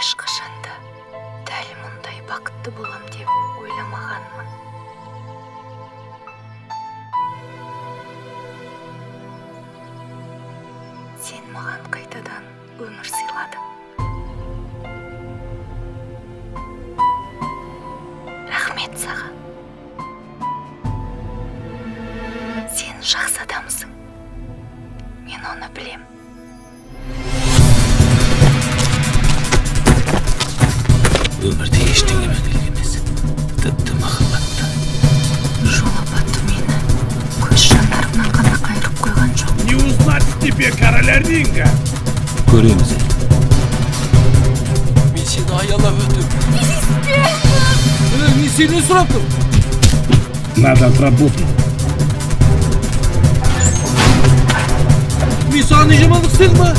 Ешқашанда дәл мұндай бақытты болам деп ойламағанмын. Сен маған қайтадан өмір сыйладың. Рахмет саған. Сен жақсы адамсың. Мен оны білем. Өмірде ештеңе мәңгілік емес, тіпті махаббатта. Жол апаты мені көз жанарымнан ғана айырып қойған жоқ. Не узнать в тебе короля ринга. Көреміз әлі. Мен сені аялап өтем. Мен сенен сұрап тұрмын. Надо отработать. Мен саған не жамандық істедім ба?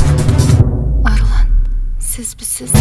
Арлан, сіз бісіз?